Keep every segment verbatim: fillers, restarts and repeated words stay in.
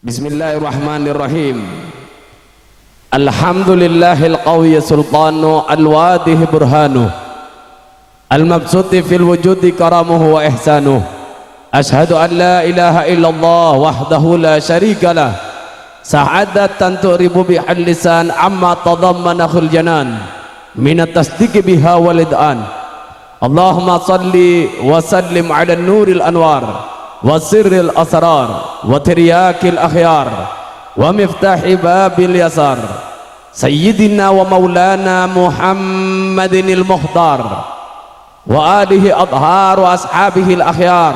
Bismillahirrahmanirrahim. Alhamdulillahil qawiyyi sultanu al-wadhihi burhanu. Al-mabsuti fil wujudi karamuhu wa ihsanuh. Asyhadu an la ilaha illallah wahdahu la syarika lah. Sa'adatan tu'ribu bihal lisan amma tadammanahul janan. Minat tasdiqi biha wal id'an. Allahumma salli wa sallim ala nuril anwar, wa sirril asrar, wa tiryakil akhyar, wa miftahi babil yasar. Sayyidina wa maulana Muhammadinil Mukhtar, wa alihi athhar, wa ashabihil akhyar,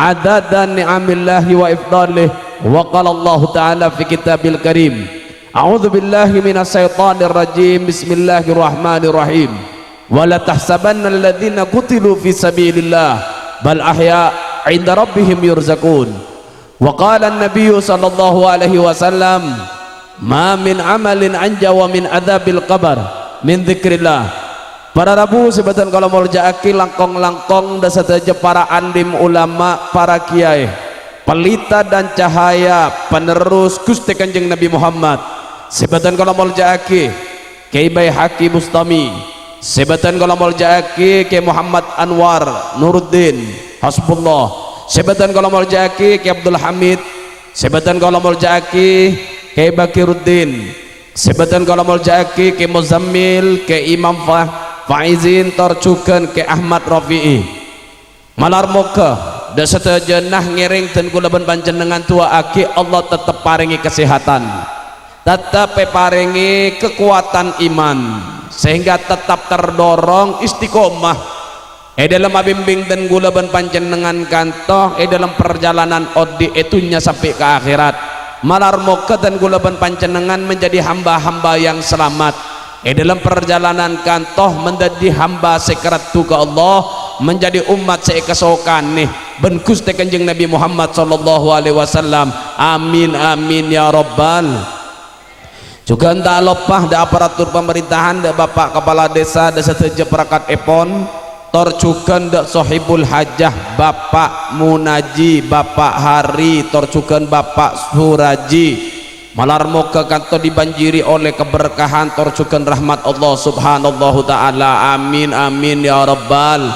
adada ni'amillahi wa ifdalih. Wa qala Allahu ta'ala fi kitabil karim, a'udzu billahi minasyaitonir rajim. Bismillahirrahmanirrahim. Wa la tahsabanna alladhina qutilu fi sabilillah, bal ahya' 'inda rabbihim yurzaqun. Wa qala an-nabiyyu sallallahu alaihi wasallam, "Ma min amalin anja wa min adzabil qabr min dzikrillah." Para rabu sè bâdhân kaulâ molja'aghi, langkong-langkong dâ' sadhâjâ para alim ulama, para kiai, pelita dan cahaya penerus Ghustè Kanjeng Nabi Muhammad sè bâdhân kaulâ molja'aghi. Kiai Baihaqi Bustami, sè bâdhân kaulâ molja'aghi Kiai Muhammad Anwar Nuruddin Hasbullah, sè bâdhân kaulâ molja'aghi Kiai Abdul Hamid, sè bâdhân kaulâ molja'aghi Kiai Bakiruddin, sè bâdhân kaulâ molja'aghi Kiai Muzammil, Kiai Imam Fa-, Faizin, tor jhughân Kiai Ahmad Rafi'i. Malar moghâ dâ' sadhâjâna ngèrèng dân kaulâ bân panjhennengngan du'aaghi Allah tettep parèngè kasèhadhân, tettep èparèngè kakowadhân iman, sehingga tettep terdorong istiqomah è dhâlem abimbing dân kaulâ bân panjhennengngan kanto è dhâlem parjhâlânan odi' è dhunnya sampè' ka akhèrat. Malar moghâ dân kaulâ bân panjhennengngan menjadi hamba-hamba yang selamat è dhâlem parjhâlânan kanto menjadi hamba sè karaddhu ka Allah, menjadi umat sè èkasokanè bân Ghustè Kanjeng Nabi Muhammad sallallahu alaihi wasallam. Amin, amin, ya rabbal. Jhughân ta' loppa dâ' aparatur pamarèntahan, dâ' Bapa' Kapala Dhisa, dâ' sadhâjâ parakatèpon, tor jhughân dâ' sohibul hajah, Bapa' Munaji, Bapa' Hari, tor jhughân Bapa' Suraji. Malar moghâ kanto dibanjiri oleh keberkahan tor jhughân rahmat Allah Subhanallahu Ta'ala. Amin, amin, ya rabbal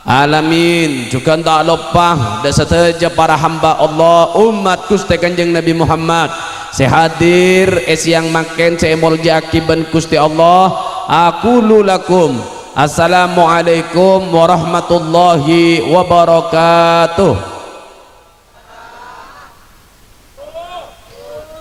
alamin. Jhughân ta' loppa dâ' sadhâjâ para hamba Allah, umat Ghustè Kanjeng Nabi Muhammad sè hadir è sèyang mangkèn sè èmoljâ'aghi bân Ghustè Allah. Aqulu lakum, assalamualaikum warahmatullahi wabarakatuh.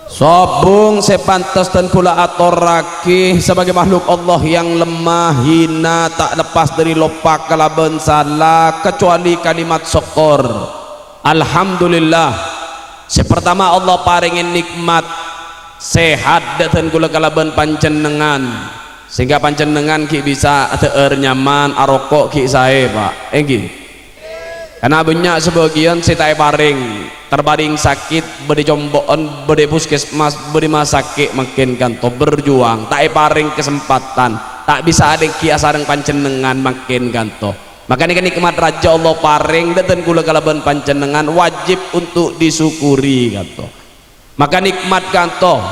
Sobung sè pantes dân kaulâ atorraghi sebagai makhluk Allah yang lemah, hina, ta' leppas dâri loppa kalabân sala, kecuali kalimat sokkor. Alhamdulillah. Sè partama, Allah parèngè nikmat sehat dâ' dân kaulâ kalabân panjhennengngan. Sehingga panjhennengngan ghi' bisa adhâ'âr nyaman, aroko' ghi' saè, Pa'. Èngghi. Karna bânnya' sabâgiyân sè ta' èparèng, terbaring sakit, bâdâ compo'en, bâdâ puskesmas, bâdâ masakè' mangkèn kanto berjuang, ta' èparèng kasempatan, ta' bisa alèngghi asareng panjhennengngan mangkèn kanto. Maka nèka nikmat rajâ Allah parèng dâ' dân kaulâ kalabân panjhennengngan wajib untuk disyukuri kanto. Maka nikmat kanto,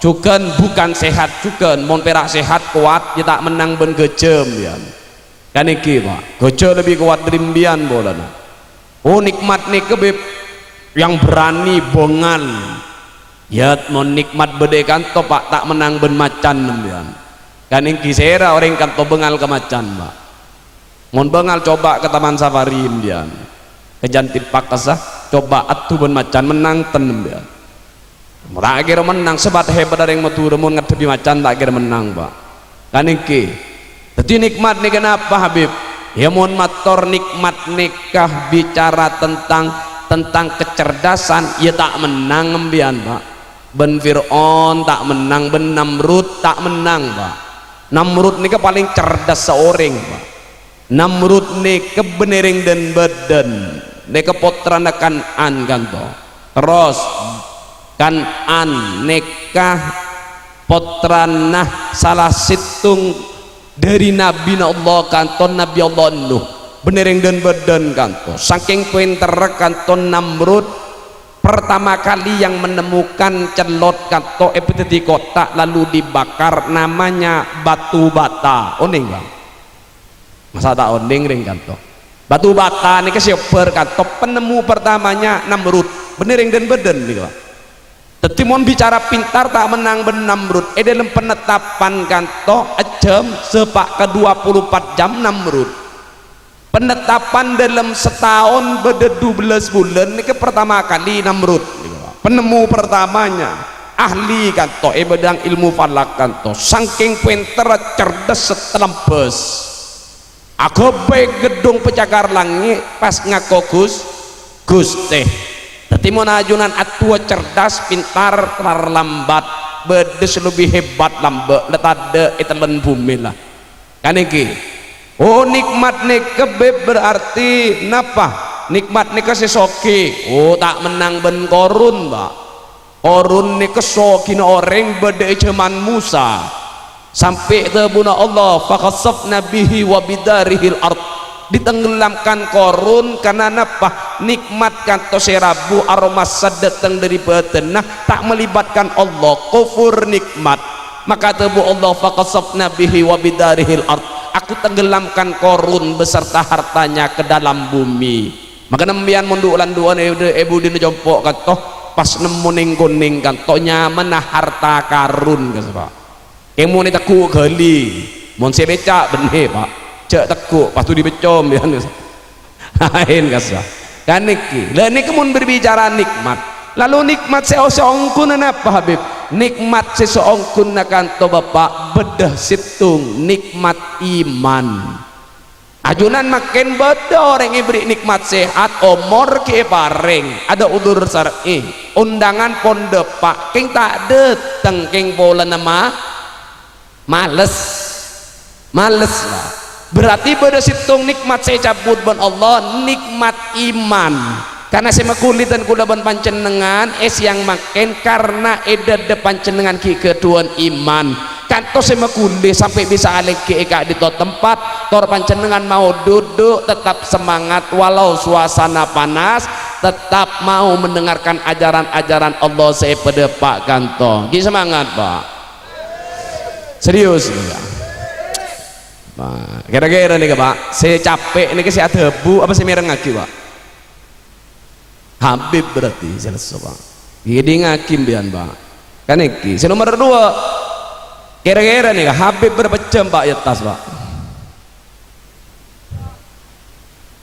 jhughân bukan sehat jhughân, mon pèra' sehat kowat, ya ta' mennang bân ghâjâ, sampèyan. Kan èngghi, Pa', ghâjâ lebbi kowat dâri sampèyan polana. Oh, nikmat nèka, Bib, yang berani, bângal. Ya, mon nikmat bâdâ è kanto, Pa', ta' mennang bân macan, sampèyan. Kan èngghi, sèra orèng kanto bângal ka macan, Pa'. Mon bângal, coba' ka Taman Safari, sampèyan. Ka Jantim Pakassa, coba' addu bân macan, mennang ten, sampèyan. Ta' kèra mennang, sebât hebat orèng Madhurâ, mon ngaddhebbhi macan ta' kèra mennang, Pa'. Kan èngghi. Dhâddhi nikmat nèka napa, Habib? Ya, mon mator nikmat nèka bicara tentang, tentang kecerdasan, ya ta' mennang sampèyan, Pa'. Bân Fir'aun ta' mennang, bân Namrud ta' mennang, Pa'. Namrud nèka palèng cerdassa orèng, Pa'. Namrud nèka bânnè rèng dân-bâdân, nèka pottrana Kan'an kanto. Terros, Kan'an nèka pottrana sala sèttong dâri nabbhina Allah kanto, Nabbhi Allah Nuh. Bânnè rèng dân-bâdân kanto. Sakèng pènterra kanto Namrud, pertama kali yang menemukan cellot kanto' èpadhâddhi kotak lalu dibakar, namanya batu bata. Onèng, Bang? Masa ta' onèng rèng kanto'? Batu bata nèka sè obbhâr kanto' penemu pertamanya Namrud. Bânnè rèng dân-bâdân nèka, Pak. Dhâddhi mon bicara pintar ta' mennang bân Namrud. È dâlem penetapan kanto' jam sepa' ka dua puluh empat jam Namrud. Penetapan dâlem sataon bâdâ dubellâs bulân nèka pertama kali Namrud. Penemu pertamanya, ahli kanto' è bidang ilmu falak kanto'. Sangkèng pènterra, cerdas, sè talembhâs. Aghâbây ghedhung pencakar langngè' pas ngako Gus-, Ghustè. Dhâddhi mon ajunan adu'a cerdas, pintar, tarlambat, bâdâ sè lebbi hebat lambâ', la tadâ' è tellon bhumè la. Kanèkè. Oh, nikmat nèka, Bib, berarti napa? Nikmat nèka sè soghi. Oh, ta' mennang bân Korun, Pak. Korun nèka soghina orèng bâdâ è jhâman Musa. Sampè' dhâbuna Allah, "Fa khasafna bihi wa bidarihil ard." Ditenggelamkan Korun karena napa? Nikmat kanto' sè rabu aromasadâ' dâteng dâri bâdânna, ta' melibatkan Allah, kufur nikmat. Maka dhâbu Allah, "Fa khasafna bihi wa bidarihil ard." Aku tenggelamkan Korun beserta hartanya ke dalam bumi. Maka sampèyan mon du'-landu'an è, è budina compo' kanto', pas nemmo nèng-konèng kanto' nyamana harta karun, kassa', Pak. Kèng mon è tegghu' ghâli, mon sè bâca' bânnè, Pak. Jhâ' tegghu', pas du dipeccom, ya, kassa'. Laèn, kassa'. Kanèkè. La nèka mon berbicara nikmat. Lalu nikmat sè, sè ongghuna napa, Habib? Nikmat sè saongghuna kanto', Bapa', bâdâ sèttong nikmat iman. Ajunan mangkèn bâdâ orèng èberri' nikmat sehat, omor ghi' èparèng, adâ' udur sar'i, onḍângan pon dâpa', kèng ta' dâteng, kèng polana ma-, males. Males, la. Berarti bâdâ sèttong nikmat sè ècabbhut bân Allah, nikmat iman. Karna sè maghuli dân kaulâ bân panjhennengngan è sèyang mangkèn, karna è dâdâ panjhennengngan ghi' ghâḍhuwân iman. Kanto sè maghuli sampè' bisa alènggi è ka'ḍinto tempat, tor panjhennengngan mau duduk, tetap semangat walau suasana panas, tetap mau mendengarkan ajaran-ajaran Allah sè èpadâpa' kanto. Ghi semangat, Pak. Serius, nèka. Nah, kira-kira nèka, Pak, sè capè' nèka sè adhâbu apa sè mèrengngaghi, Pak? Habib berarti sè lesso, Pak. Èḍingngaghi sampèyan, Pak. Kanèkè, sè nomer dua. Kira-kira nèka Habib berapa jam, Pak, è attas, Pak?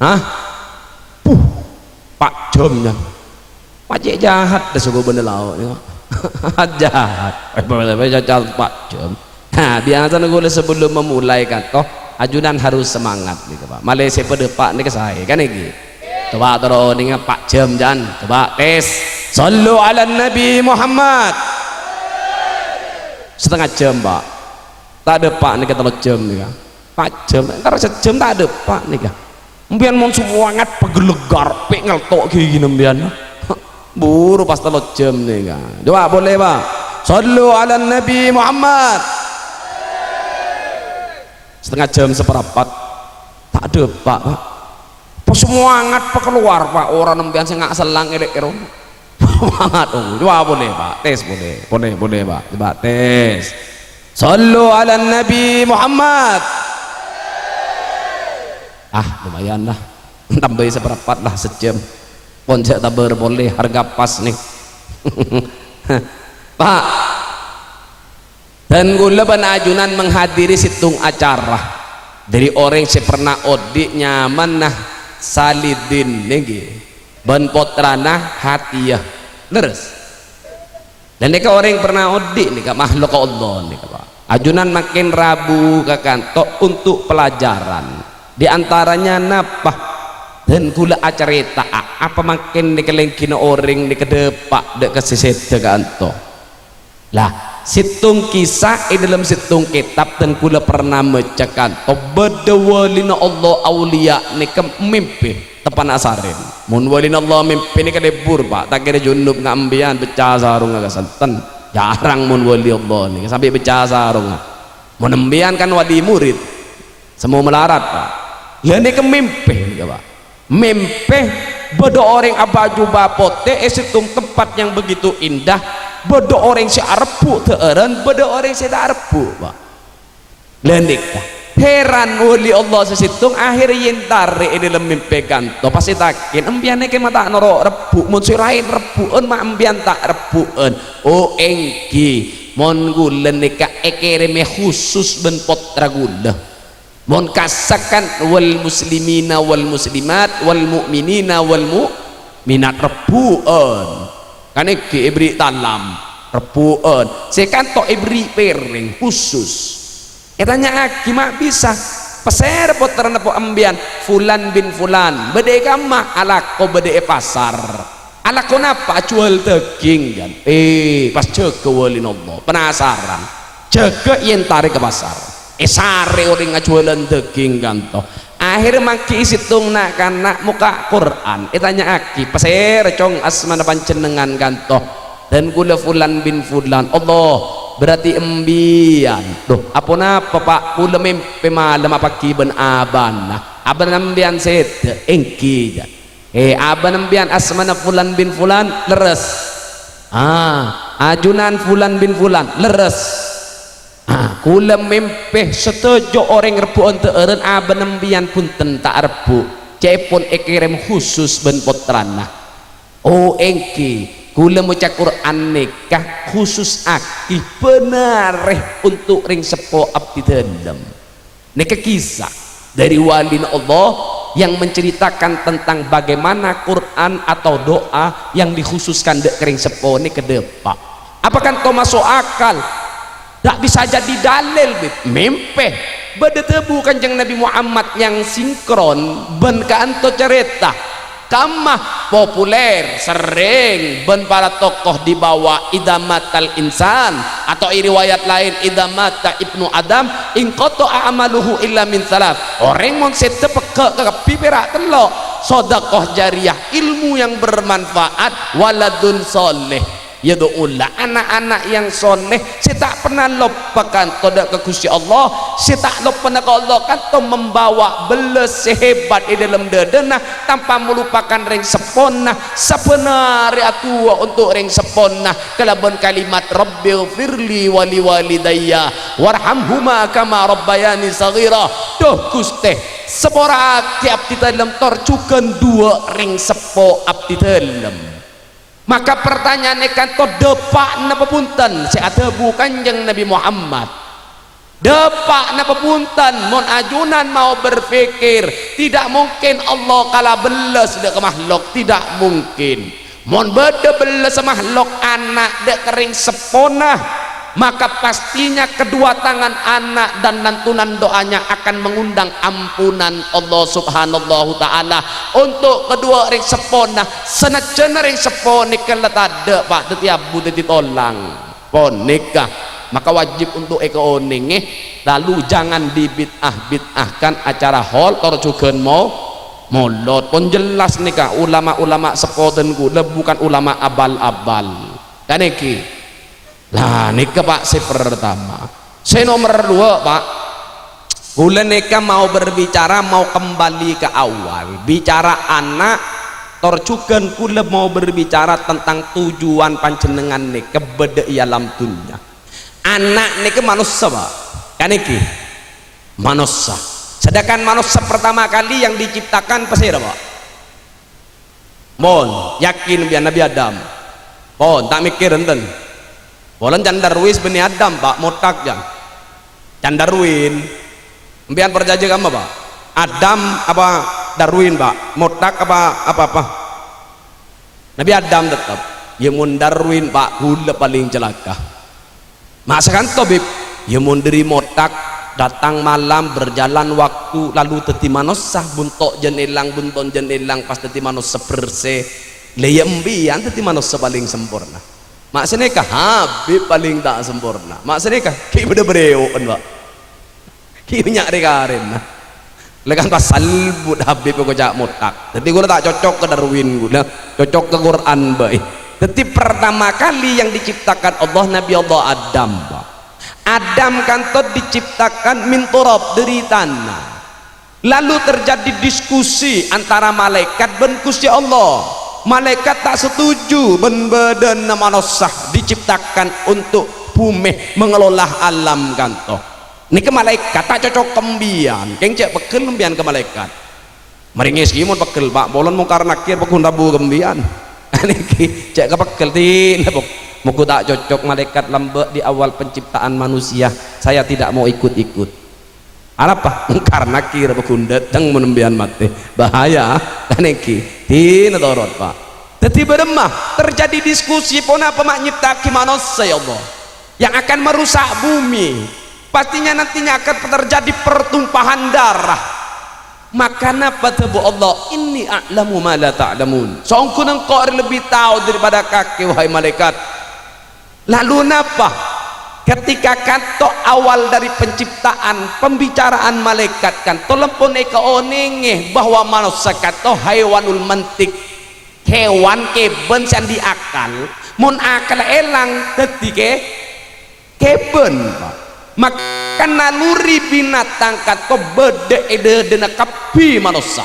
Hah? Puh, pa' jhâm, Nyan. Pajhât jahat ḍâ' sogobâna lao', ya. Jahat. Eh, pa' jhâm. Nah, biyasana kaulâ sebelum memulai kanto, ajunan harus semangat, nèka, Pak. Malè sè padâpa' nèka saè, kan, nèka? Coba toro' nènga pa' jhâm, Jan. Coba tes. Shallu 'alan Nabi Muhammad. Setengah jam, Pak. Ta' dâpa' nèka tello jhâm, nèka. Pa' jhâm, entar sajhâm ta' dâpa' nèka. Sampèyan mon semangat pagelegar, pè' ngelto' ghighina sampèyan. Buru pas tello jhâm nèka. Coba polè, Pak. Shallu 'alan Nabi Muhammad. Setengah jam, saparapat. Ta' dâpa', Pak. Pas semangat pakalowar, Pak. Ora sampèyan sè nga' sellang èlè' è rowa. Semangat, oh. Coba polè, Pak. Tes polè. Polè, polè, Pak. Coba tes. Shallu 'alan Nabi Muhammad. Ah, lumayan lah. Tambâi saparapat lah, sajhâm. Pon jhâ' tabâr polè, harga pas, nèh. Pak, dân kaulâ bân ajunan menghadiri sèttong acara. Ḍâri orèng sè pernah oḍi' nyamana Salidin, nèngghi. Bân pottrana Hatiyah. Lerres? Lah nèka orèng pernah oḍi' nèka, makhluk Allah nèka, Pak. Ajunan mangkèn rabu ka kanto untuk pelajaran. Di antaranya napa? Dân kaulâ acarèta'a, apa mangkèn nèka lèngghina orèng nèka dâpa' ḍâ' ka sè sèdhâ kanto. Lah, sèttong kisah è ḍâlem sèttong kètab dân kaulâ pernah maca kanto, bâḍâ wâlina Allah, auliya nèka mèmpè. Teppa'na sarèn. Mon wâlina Allah mèmpè nèka lebur, Pak. Ta' kèra junub nga' sampèyan, beccâ sarongnga ka santen. Jhârâng mon wâli Allah nèka sampè' beccâ sarongnga. Mon sampèyan kan wali murid. Semmo malarat, Pak. Lah nèka mèmpè nèka, Pak. Mèmpè Bâdâ orèng abâjubâ potè è sèttong tempat yang begitu indah, bâdâ orèng sè arebbhu' dhâ'ârân, bâdâ orèng sè ta' arebbhu', Pak. Lha nèka, hèran wali Allah sè sèttong akhèr èntarè è dâlem mèmpè ka'dinto, pas ètanya'aghi, "Empèyan nèka ma' ta' noro' rebbhu', mon sè laèn rebbhu'ân, ma' empèyan ta' rebbhu'ân?" "Oh, èngghi, mon ghulâ nèka èkèrèmè khusus bân pottra ghulâ." Mon kasakan, "Wal muslimina wal muslimat, wal mu'minina wal mu'minat," rebbhu'ân. Kan èngghi èberri' talam, rebbhu'ân. Sè ka'dinto èberri' pèrèng khusus. Ètanya'aghi, "Ma' bisa, pasèra pottrana po' empèyan?" "Fulan bin Fulan." "Bâdâ è kamma?" "Alako bâdâ è pasar." "Alako napa?" "Ajhuwâl dâging, kan." Eh, pas jâgâ wali Allah, penasaran. Jâgâ èntarè ka pasar. Èsarè orèng ajhuwâlân dâging ka'dinto. Akhèr mangghi'i sèttong na'-kana' mokka' Qur'an. Ètanya'aghi, "Pasèra, Cong, asmana panjhennengngan ka'dinto?" "Dân ghulâ Fulan bin Fulan." "Allah, berarti empèyan." "Loh, aponapa, Pak?" "Ghulâ mèmpè malem apaghi bân abâna." "Abâna empèyan sèdhâ?" "Èngghi, jâ." "Eh, abâna empèyan asmana Fulan bin Fulan?" "Lerres." "Ah, ajunan Fulan bin Fulan?" "Lerres." "Ah, ghulâ mèmpè sadhâjâ orèng rebbhu'ân dhâ'ârân, abâna empèyan bhunten ta' arebbhu'. Ca'èpon èkèrèm khusus bân pottrana." "Oh, èngghi, ghulâ maca Qur'an nèka khususaghi bân arè onto' rèng seppo abdhi dhâlem." Nèka kisah dari walina Allah yang menceritakan tentang bagaimana Qur'an atau doa yang dikhususkan dâ' ka rèng seppo nèka dâpa'. Apa ka'dinto maso' akal? Ta' bisa jadi dalil, Bib. Mèmpè. Bâdâ dhâbu Kanjeng Nabi Muhammad yang sinkron bân ka'dinto carèta. Kamma populer, serrèng bân para tokoh dibawa, "Idza matal insan," atau è riwayat laèn, "Idza mata ibnu Adam, inqata'a amaluhu illa min tsalas." Orèng mon sèdhâ pegghâ' kabbhi pèra' tello', shadaqah jariyah, ilmu yang bermanfaat, waladun shaleh. Yad'u la, ana'-ana' yang shaleh sè ta' pernah loppa ka'dinto dâ' ka Ghustè Allah, sè ta' loppana ka Allah ka'dinto membawa bellas sè hebat è dâlem dâdâna tanpa melupakan rèng seppona, sabbhân arè adu'a onto' rèng seppona kalabân kalimat, "Rabbighfirli wa liwalidayya warhamhuma kama rabbayani shaghira." Dhu Ghustè, sapora'aghi abdhi dhâlem tor jhughân duwâ' rèng seppo abdhi dhâlem. Maka pertanyaanna ka'dinto, dâpa' napa bhunten sè adhâbu Kanjeng Nabi Muhammad? Dâpa' napa bhunten mon ajunan mau berpikir, tidak mungkin Allah kala bellas dâ' ka mahlok, tidak mungkin. Mon bâdâ bellas mahlok ana' dâ' ka rèng seppona, maka pastinya kedua tangan anak dan lantunan doanya akan mengundang ampunan Allah Subhanahu wa Ta'ala untuk kedua rèng seppona. Sanajjhân rèng seppo nèka la tadâ', Pak, dhâddhi abu dhâddhi tolang. Pon nèka maka wajib untuk èkaonèngè, lalu jangan dibid'ah-bid'ahkan acara hol tor jhughân mo-, molod. Pon jelas nèka ulama-ulama seppo dân ghulâ bukan ulama abal-abal. Kan èngghi? Lah, nèka, Pak, sè pertama. Sè nomer duwâ', Pak, ghulâ nèka mau berbicara, mau kembali ke awal. Bicara ana', tor jhughân ghulâ mau berbicara tentang tujuan panjhennengngan nèka bâdâ è alam dhunnya. Ana' nèka manossa, Pak. Kan èngghi? Manossa. Sedangkan manossa pertama kali yang diciptakan pasèra, Pak? Mon, yakin bi'en Nabi Adam. Pon, ta' mèkkèr enten. Polana can Darwis bânnè Adam, Pak, mothak, can. Can Darwin. Empèyan parcajâ ka ma, Pak? Adam apa Darwin, Pak? Mothak apa apa-apa? Nabi Adam tettep. Ya, mon Darwin, Pak, ghulâ palèng calaka. Ma' sakanto, Bib? Ya, mon dhâri mothak, datang malam, berjalan waktu, lalu dhâddhi manossa, bunto' jân èlang, bunton jân èlang, pas dhâddhi manossa bersè. Lha, ya, empèyan dhâddhi manossa palèng samporna. Ma' sanèka, Habib palèng ta' samporna. Ma' sanèka, ghi' bâdâ bârèo'en, Pak. Ghi' bânnya' rè-karèna. Lha kan pas salbut Habib koca' mothak. Dhâddhi ghulâ ta' cocok ka Darwin ghulâ. Cocok ka Qur'an bhâi. Dhâddhi pertama kali yang diciptakan Allah Nabi Allah Adam, Pak. Adam ka'dinto diciptakan min turab, dhâri tana. Lalu terjadi diskusi antara malaikat bân Ghustè Allah. Malaikat ta' setuju bân bâdâna manossa diciptakan untuk bhumè, mengelola alam kanto. Nèka malaikat ta' cocok ka embiyan, kèng cè' pegghel embiyan ka malaikat. Marèngè sè mon pegghel, Pa', polana Mungkar Nakir pagghun rabu ka embiyan. Nèkè cè' ka pegghel, dinah, Bu. Mogâ ta' cocok malaikat lambâ' di awal penciptaan manusia. Saya tidak mau ikut-ikut. Arapa? Mungkar Nakir pagghun dâteng mon embiyan matè. Bahaya, kan nèkè. Dinah torot, Pa'. Dhâddhi bârâmma terjadi diskusi, ponapa ma' nyipta'aghi manossa, ya Allah, yang akan merusak bumi? Pastinya nantinya akan terjadi pertumpahan darah. Maka napa dhâbu Allah? "Inni a'lamu ma la ta'lamun." Songghuna engko' rè lebbi tao daripada kakè, wahai malaikat. Lalu napa? Ketika kanto awal dari penciptaan, pembicaraan malaikat kanto lempon èkaonèngè bahwa manossa kanto haiwanul mantik, hewan kèbân sè andi' akal, mon akalla èlang dhâddhi kè-, kèbân, Pa'. Maka naluri binatang kanto bâdâ è dâdâna kabbhi manossa.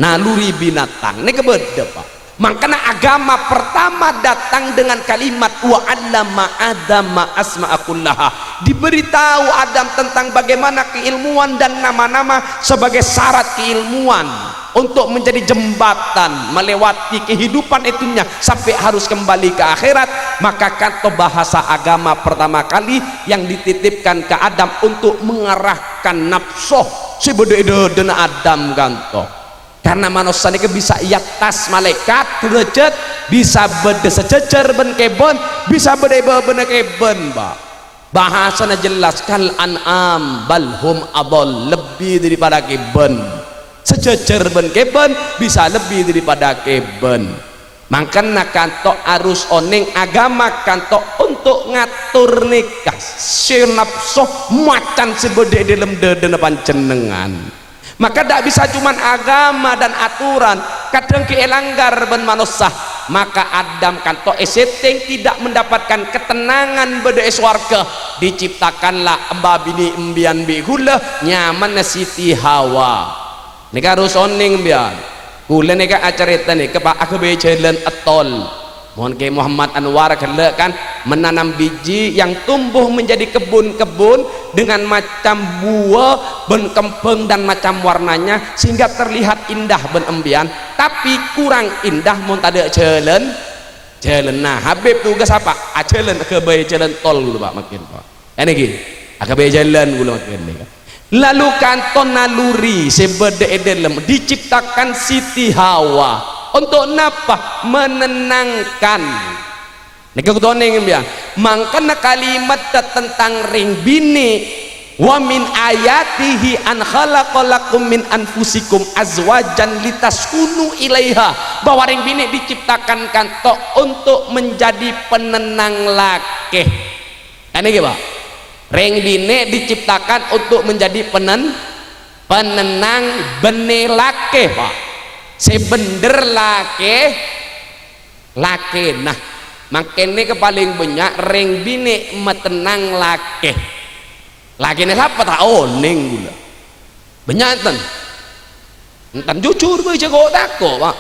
Naluri binatang nèka bâdâ, Pa'. Mangkana agama pertama datang dengan kalimat, "Wa 'allama Adama asma'a kullaha." Diberitahu Adam tentang bagaimana keilmuan dan nama-nama sebagai syarat keilmuan untuk menjadi jembatan melewati kehidupan itunya sampai harus kembali ke akhirat. Maka kanto bahasa agama pertama kali yang dititipkan ke Adam untuk mengarahkan nafsu sè bâdâ è dâdâna Adam kanto. Karena manossa nèka bisa è attas malaikat derajat, bisa bâdâ sajhâjhâr bân kèbân, bisa bâdâ è bâbâna kèbân, Pa'. Bahasana jelas, "Kal an'am bal hum adhal," lebbi daripada kèbân. Sajhâjhâr bân kèbân, bisa lebbi daripada kèbân. Mangkana kanto arus onèng agama kanto untuk ngatur nèka sè nafsu macan sè bâdâ è dâlem dâdâna panjhennengngan. Maka ta' bisa cuman agama dan aturan, kadhâng ghi' èlanggar bân manossa. Maka Adam kanto èsèttèng tidak mendapatkan ketenangan bâdâ è sowarghâ. Diciptakanlah emba binè' embiyan bi' ghulâ, nyamana Siti Hawa. Nèka arus onèng, embiyan. Ghulâ nèka acarèta nèka, Pa', aghâbây jhâlân è tol. Mon Kè Muhammad Anwar ghellâ' kan menanam biji yang tumbuh menjadi kebun-kebun dengan macam buah bân kembhâng dan macam warnanya, sehingga terlihat indah bân embiyan, tapi kurang indah mon tadâ' jhâlân. Jhâlân. Nah, Habib tugas apa? Ajhâlân, aghâbây jhâlân tol ghulâ, Pa', mangkèn, Pa'. Kan nèkè, aghâbây jhâlân ghulâ mangkèn nèka. Lalu kanto naluri sè bâdâ è dâlem diciptakan Siti Hawa. Untuk napa? Menenangkan. Nèka kodhu onèng, ya. Mangkana kalimat tentang rèng binè', "Wa min ayatihi an khalaqa lakum min anfusikum azwajan litaskunu ilaiha," bahwa rèng binè' diciptakan kanto untuk menjadi penenang lakè. Kan nèkè, Pa'? Rèng binè' diciptakan untuk menjadi penen-, penenang bânnè lakè, Pa'. Sè bhendher lakè, lakèna. Mangkèn nèka palèng bânnya' rèng binè' matennang lakè. Lakèna sapa ta' onèng ghulâ. Bânnya' enten. Enten jujur bhâi, jhâ' ko'-tako', Pa'.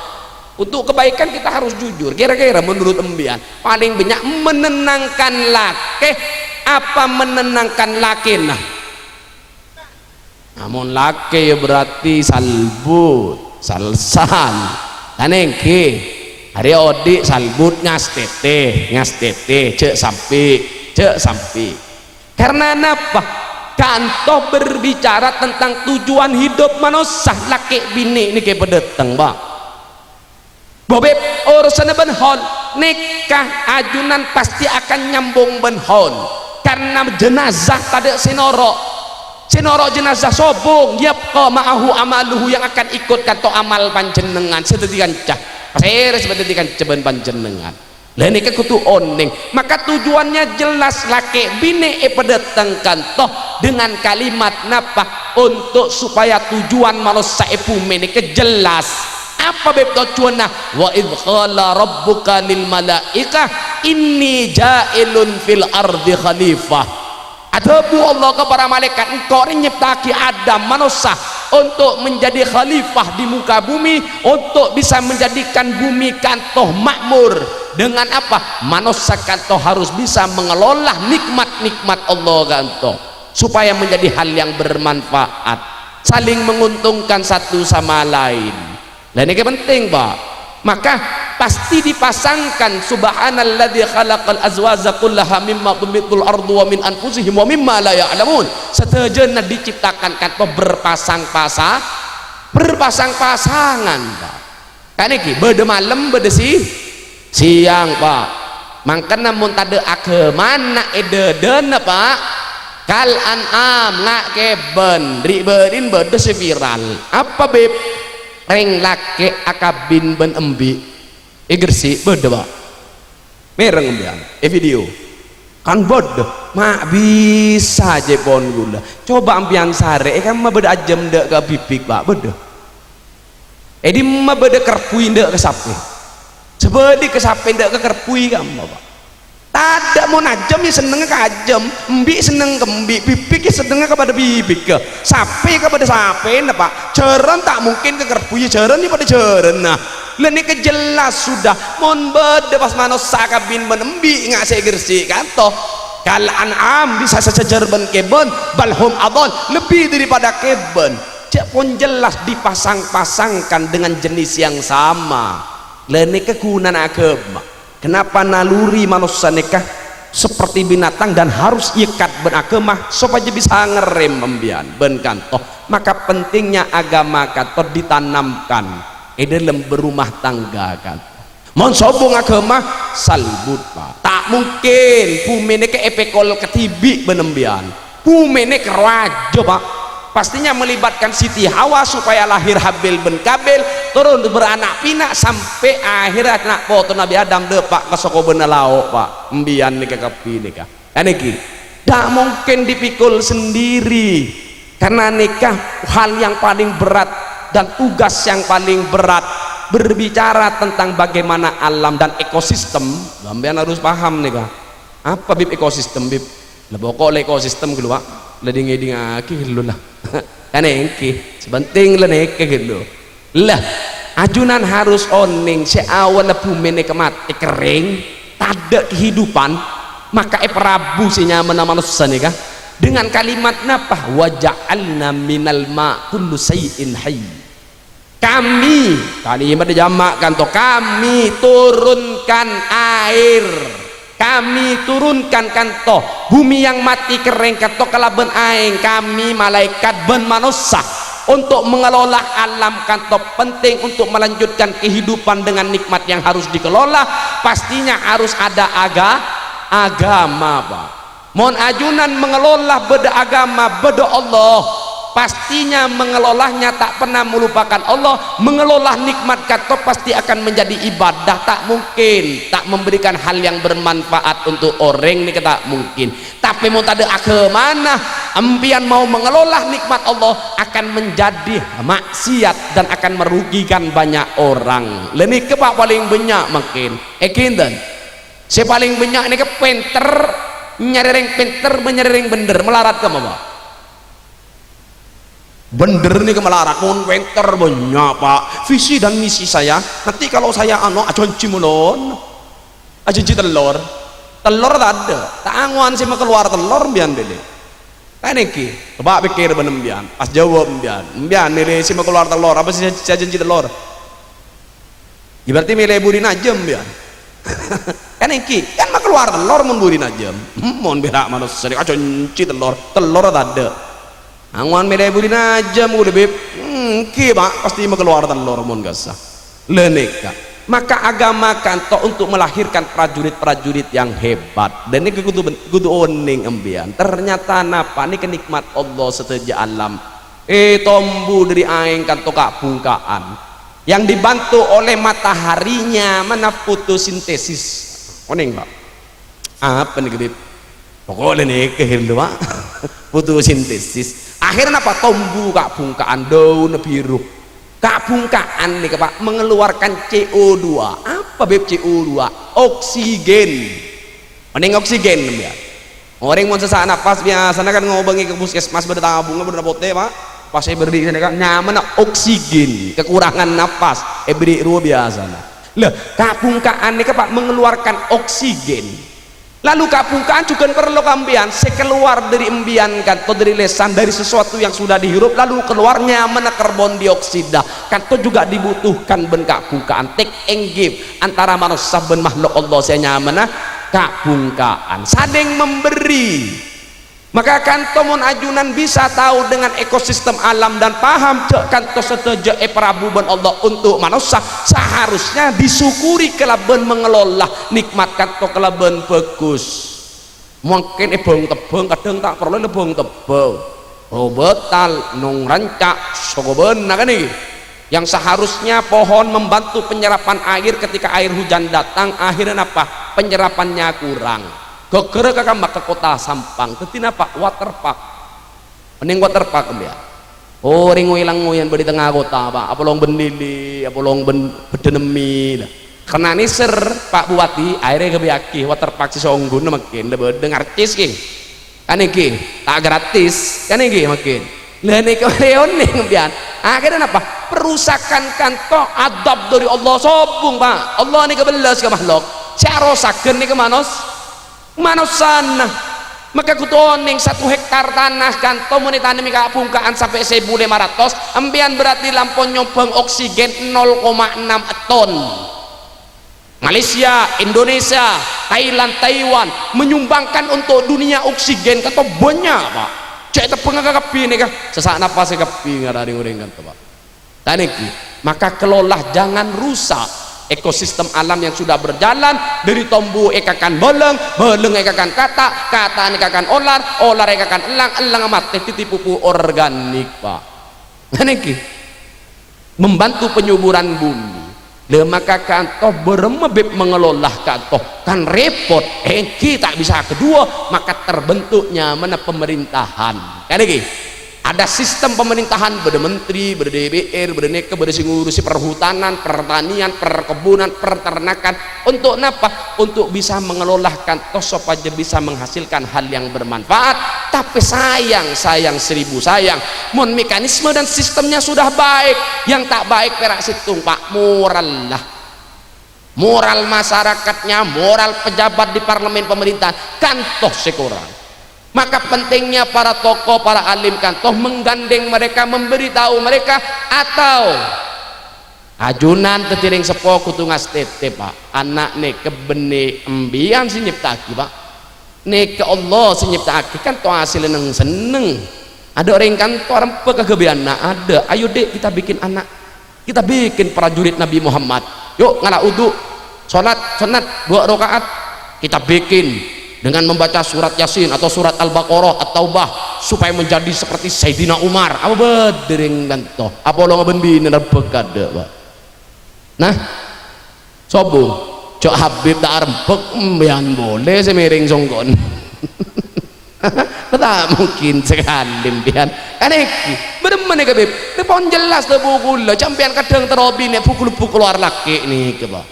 Untuk kebaikan kita harus jujur. Kira-kira menurut embiyan, palèng bânnya' menenangkan lakè apa menenangkan lakèna? Amon lakè ya berarti salbut, salsal. Kan èngghi. Arè odi' salbut ngastètè, ngastètè, jhâ' sampè', jhâ' sampè'. Karena napa? Kanto berbicara tentang tujuan hidup manossa, lakè binè' nèkè padâteng, Pa'. Bobeb, urusanna bân haul, nèka ajunan pasti akan nyambung bân haul. Karena jenazah tadâ' sè noro'. Sè noro' jenazah sobung, yabqa ma'ahu amaluhu, yang akan ikut kanto amal panjhennengngan sè dhâddhi kanca. Pasèra sè dhâddhi kanca bân panjhennengngan? Lah nèka kodhu onèng. Maka tujuannya jelas, lakè binè' èpadâteng kanto dengan kalimat napa? Untuk supaya tujuan manossa è bhumè nèka jelas. Apa bâb tujuanna? "Wa idz qala rabbuka lil malaikah inni ja'ilun fil ardi khalifah." Adhâbu Allah ka para malaèkat, "Engko' rè nyipta'aghi Adam, manossa, untuk menjadi khalifah di muka bumi, untuk bisa menjadikan bumi kanto makmur. Dengan apa? Manossa kanto harus bisa mengelola nikmat-nikmat Allah kanto supaya menjadi hal yang bermanfaat, saling menguntungkan satu sama lain. Lah, niki penting, Pak. Maka pasti dipasangkan, "Subhanalladzi khalaqal azwaja kullaha mimma tumbitul ardu wa min anfusihim wa mimma la ya'lamun." Sadajana diciptakan kanto berpasang-pasang, berpasang-pasangan, Pak. Kan niki, bâdâ malem, bâdâ si-, siang, Pak. Mangkana mon tadâ' aghâmana è dâdâna, Pak, kal an'am, nga' kèbân, ri'-bâri'en bâdâ sè viral. Apa, Bib? Rèng lakè' akabin bân embi'. È Gresik bâdâ, Pak. Mèreng empèyan, è video. Kan bâdâ, ma' bisa jhâ' pon ghulâ. Coba empèyan sarè, è kamma bâdâ ajâm dâ' ka bibik, Pak, bâdâ. È dimma bâdâ kerbui dâ' ka sapè? Sabâli' ka sapè dâ' ka kerbui kamma, Pak. Tadâ' mon ajâm ya sennengnga ka ajâm, embi' senneng ka embi', bibik ya sennengnga ka padâ bibikka, sapè ka padâ sapèna, Pak. Jhârân ta' mungkin ka kerbui, jhârân ya padâ jhârânna. Lah nèka jelas sudah, mon bâdâ pas manossa akabin bân embi' nga' sè Gresik kanto. Kal an'am, bisa sasejar bân kèbân, bal hum adhal, lebbi daripada kèbân. Jhâ' pon jelas dipasang-pasangkan dengan jenis yang sama. Lah nèka ghunana aghâma. Kenapa naluri manossa nèka seperti binatang dan harus ikat bân aghâma supaya bisa ngerrem empèyan bân kanto? Maka pentingnya agama kanto ditanamkan è dâlem berumah tangga kanto. Mon sobung aghâma, salibut, Pak. Ta' mungkin bhumè nèka èpèkol kadhibi' bân empèyan. Bhumè nèka rowa ajâ, Pak. Pastinya melibatkan Siti Hawa supaya lahir Habil bân Kabil, toron beranak pinak sampè' akhèrra ana' potona Nabi Adam dâpa' ka sakobâna lao', Pak. Empèyan nèka kabbhi nèka. Kan nèka, ta' mungkin dipikul sendiri. Karena nèka hal yang paling berat dan tugas yang paling berat, berbicara tentang bagaimana alam dan ekosistem. Sampèyan harus paham nèka. Apa, Bib, ekosistem, Bib? Lah, pokok la ekosistem ghâllu, Pak. La ding-ngèdingngaghi ghâllu, la. Kan èngghi, sè penting la nèka ghâllu. Lah, ajunan harus onèng, sè awwalla bhumè nèka matè kerrèng, tadâ' kehidupan, maka èparabu sè nyamana manossa nèka dengan kalimat napa? "Wa ja'alna minal ma' kullu syai'in hayy." Kami, kalimat jama' kanto, Kami turunkan air. Kami turunkan kanto bumi yang mati kering kanto kalabân aèng. Kami, malaèkat bân manossa, untuk mengelola alam kanto penting untuk melanjutkan kehidupan dengan nikmat yang harus dikelola. Pastinya harus ada aga-, agama, Pak. Mon ajunan mengelola bâdâ agama, bâdâ Allah, pastinya mengelolanya tak pernah melupakan Allah, mengelola nikmat kanto pasti akan menjadi ibadah, tak mungkin tak memberikan hal yang bermanfaat untuk orèng nèka, tak mungkin. Tapè mon tadâ' aghâmana, empèyan mau mengelola nikmat Allah akan menjadi maksiat dan akan merugikan banyak orang. Lah nèka, Pak, palèng bânnya' mangkèn. Èngghi enten? Sè palèng bânnya' nèka pènter nyarè rèng pènter, nyarè rèng bhendher, malarat ka mapa? Bhendher nèka malarat, mon pènter bânnya', Pak. Visi dan misi saya, nanti kalau saya anu, ajhânjhi malon. Ajhânjhi tellor. Tellor tadâ', ta' angowan sè makalowar tellor empèyan, Bili. Kan èngghi, coba pèkkèr bân empèyan, pas jâwâb empèyan. Empèyan mèlè sè makalowar tellor, apa sè, sè ajhânjhi tellor? Ya berarti mèlè budi najâm, ya. Kan èngghi, kan makalowar tellor mon budi najâm. Hmm, mon pèra' manossa nèka ajhânjhi tellor, tellor tadâ'. Angowan mèlè budi najâm ghulâ, Bib. Hmm, èngghi, Pak, pasti makalowar tellor mon kassa. Lha nèka. Maka agama kanto untuk melahirkan prajurit-prajurit yang hebat. Dan nèka kudu ben-, kudu onèng empèyan. Ternyata napa nèka nikmat Allah sadhâjâ alam. Eh, tombu dâri aèng kanto ka'-bhungka'an. Yang dibantu oleh mataharinya, mana fotosintesis. Onèng, Pak? Apa nèka, Bib? Pokoknya nèka ghâllu, Pak. Fotosintesis. Akhirnya apa? Tombu ka'-bhungka'an, daunna biru. Ka'-bhungka'an nèka, Pak, mengeluarkan C O dua. Apa, Bib, C O dua? Oksigen. Onèng oksigen, ya. Orèng mon sesak napas biasana kan ngobângè ka puskesmas bâdâ tabungnga bâdâna potè, Pak. Pas èberri' sanèka nyamana oksigen, kekurangan napas, èberri' rowa biyasana. Lah, kabhungka'an nèka, Pak, mengeluarkan oksigen. Lalu kabhungka'an jhughân parlo ka empèyan, sè kalowar dâri empèyan kanto dâri lèsan, dâri sesuatu yang sudah dihirup, lalu kalowar nyamana karbon dioksida, kanto juga dibutuhkan bân kabhungka'an. Take and give antara manossa bân makhluk Allah sè nyamana kabhungka'an. Saling memberi. Maka kanto mon ajunan bisa tao dengan ekosistem alam dan paham jhâ' kanto sadhâjâ èparabu bân Allah untuk manossa, saharusnya disyukuri kalabân mengelola nikmat kanto kalabân bhâghus. Mangkèn èbâng-tebbâng, kadhâng ta' parlo èbâng-tebbâng. Robetal, nong ranca', sokobâna kan iki. Yang seharusnya pohon membantu penyerapan air ketika air hujan datang, akhirnya napa? Penyerapannya kurang. Ghâghârâ ka kamma ka kota Sampang, dhâddhi napa? Waterpark. Mending waterpark, empèyan. Oh, rèng ngoyang-ngoyang bâdâ è tengnga kota, Pak. Apolong bân lili, apolong bân bâddhâ nemmi, lah. Karna nèser, Pak Bupati, akhirnya èghâbâyaghi waterpark sè songghuna mangkèn, lah bâdâ ngarcis, kèng. Kan èngghi, ta' gratis, kan èngghi mangkèn. Lah nèka rèya onèng, empèyan. Akhirnya napa? Perusakan kanto adab dâri Allah, sobung, Pak. Allah nèka bellas ka makhluk. Sè arosaghân nèka manos-, manossana. Maka kodhu onèng satu hektar tanah kanto mon ètanamè kabhungka'an sampè' seribu lima ratus, empèyan berarti lampon nyombhâng oksigen nol koma enam ton. Malaysia, Indonesia, Thailand, Taiwan menyumbangkan untuk dunia oksigen kanto bânnya', Pak. Cè' tebbhângnga kabbhi nèka, sesak napas kabbhi ngara rèng-orèng kanto, Pak. Kan èngghi, maka kelola, jangan rusak ekosistem alam yang sudah berjalan, dâri tombu èkakan bâlâng, bâlâng èkakan kata', kata' èkakan olar, olar èkakan ellang, ellang matè dhâddhi pupuk organik, Pak. Kan èngghi, membantu penyuburan bumi. Lah maka kanto bârâmma bib mengelola kanto? Kan rèpot, èngghi ta' bisa kadhuwâ, maka terbentuk nyamana pemerintahan. Kan èngghi? Ada sistem pemerintahan, bâdâ menteri, bâdâ D P R, bâdâ nèka, bâdâ sè ngurusi perhutanan, pertanian, perkebunan, peternakan. Untuk napa? Untuk bisa mengelola kanto sopajâ bisa menghasilkan hal yang bermanfaat. Tapè sayang, sayang seribu sayang, mon mekanisme dan sistemnya sudah baik, yang tak baik pèra' sèttong, Pak, moral lah. Moral masyarakatnya, moral pejabat di parlemen pemerintahan, kanto sè korang. Maka pentingnya para tokoh, para alim kanto menggandeng mereka, memberitahu mereka, atau ajunan dhâddhi rèng seppo kodhu ngastètè, Pak. Ana' nèka bânnè empèyan sè nyipta'aghi, Pak. Nèka Allah sè nyipta'aghi, kanto hasèlla neng-senneng. Adâ' orèng kanto arembhâk kaghâbâyânna, adâ'. Ayo, Dek, kita bikin anak. Kita bikin prajurit Nabi Muhammad. Yuk, ngala' wudu, sholat sunnat dua rakaat. Kita bikin dengan membaca surat Yasin atau surat Al-Baqarah, At-Taubah, supaya menjadi seperti Sayyidina Umar. Apa bâdâ rèng kanto? Apolong bân binè arembhâk adâ', Pak. Nah, sobung, jhâ' Habib ta' arembhâk, empèyan polè sè mèrèng songkon. Ta' mungkin sakalè, empèyan. Kan èngghi, bârâmma nèka, Bib? Nèka pon jelas dhâbu kaulâ, sampèyan kadhâng terro binè bu-kalèbbu kalowar lakè' nèka, Pak.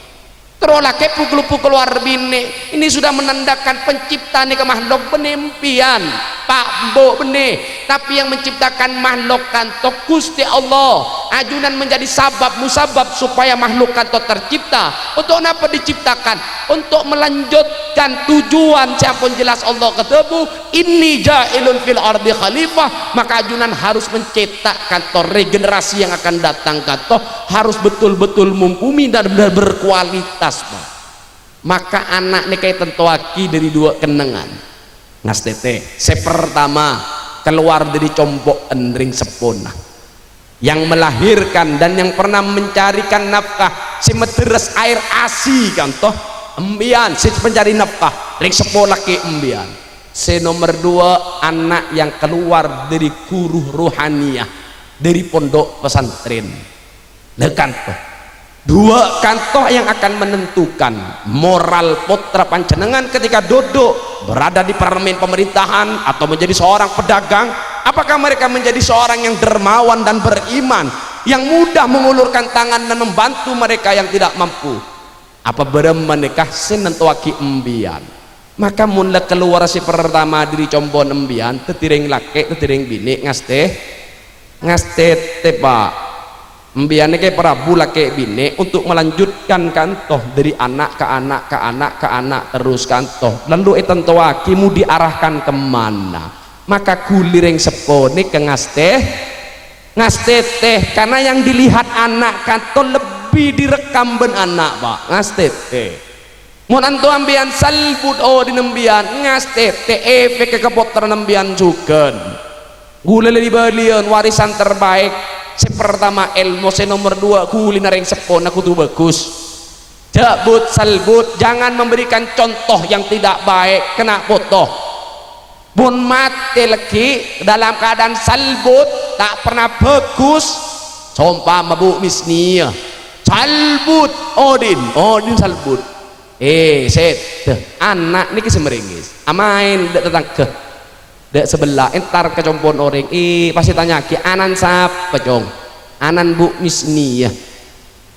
Terro lakè' bu-kalèbbu kalowar binè. Ini sudah menandakan pencipta nèka makhluk bânnè empèyan, Pak, Embu' bânnè. Tapi yang menciptakan makhluk kanto Ghustè Allah. Ajunan menjadi sabab musabab supaya makhluk kanto tercipta. Untuk napa diciptakan? Untuk melanjutkan tujuan sè ampon jelas Allah kadhâbu, "Inni ja'ilun fil ardi khalifah." Maka ajunan harus mencetak kanto regenerasi yang akan datang kanto harus betul-betul mumpuni dan benar berkualitas, Pak. Maka ana' nèka ètantowaghi dâri duwâ' kennengngan. Ngastètè, sè partama, kalowar dâri compo'en rèng seppona. Yang melahirkan dan yang pernah mencarikan nafkah, sè mèdhârâs air asi kanto, empèyan sè pencari nafkah, rèng seppo lakè' empèyan. Sè nomer duwâ', ana' yang kalowar dâri ghuru rohaniyah, dâri pondhuk pesantren. Lah kanto. Duwâ' kanto yang akan menentukan moral pottra panjhennengngan ketika duduk berada di parlemen pemerintahan atau menjadi seorang pedagang. Apakah mereka menjadi seorang yang dermawan dan beriman, yang mudah mengulurkan tangan dan membantu mereka yang tidak mampu? Apa bârâmma nèka sè nantowaghi empèyan? Maka mon la kalowar sè partama dâri compo'en empèyan, dhâddhi rèng lakè', dhâddhi rèng binè', ngastè-, Ngastètè, Pa'. Embiyan nèka parabu lakè' binè' untuk melanjutkan kanto, dhâri ana' ka ana', ka ana', ka ana', terros kanto. Lalu ètantowaghi mon diarahkan ke mana. Maka ghuli rèng seppo nèka ngastè-, ngastètè, karena yang dilihat ana' kanto lebih direkam bân ana', Pa'. Ngastètè. Mon anto embiyan salbut odi' embiyan, ngastètè èpèk ka pottrana embiyan jhughân. Ghulâ la li-bâliyân warisan terbaik. Sè partama èlmo, sè nomer duwâ' ghulina rèng seppona kodhu bhâghus. Jhâ' but-salbut, jangan memberikan contoh yang tidak baik, kèng poto. Mon matè lagghi' dalam keadaan salbut, ta' pernah bhâghus, sompa mabuk misniya. Salbut, odi'na, odi'na salbut. Eh, sèdhâ, ana' nèka sè marèngès. Amaèn dâ' tatangghâ. Dâ' sabellâ, entar ka compo'na orèng. Eh, pas ètanya'aghi, "Ana'na sapa, Cong?" "Ana'na Bu' Misniya."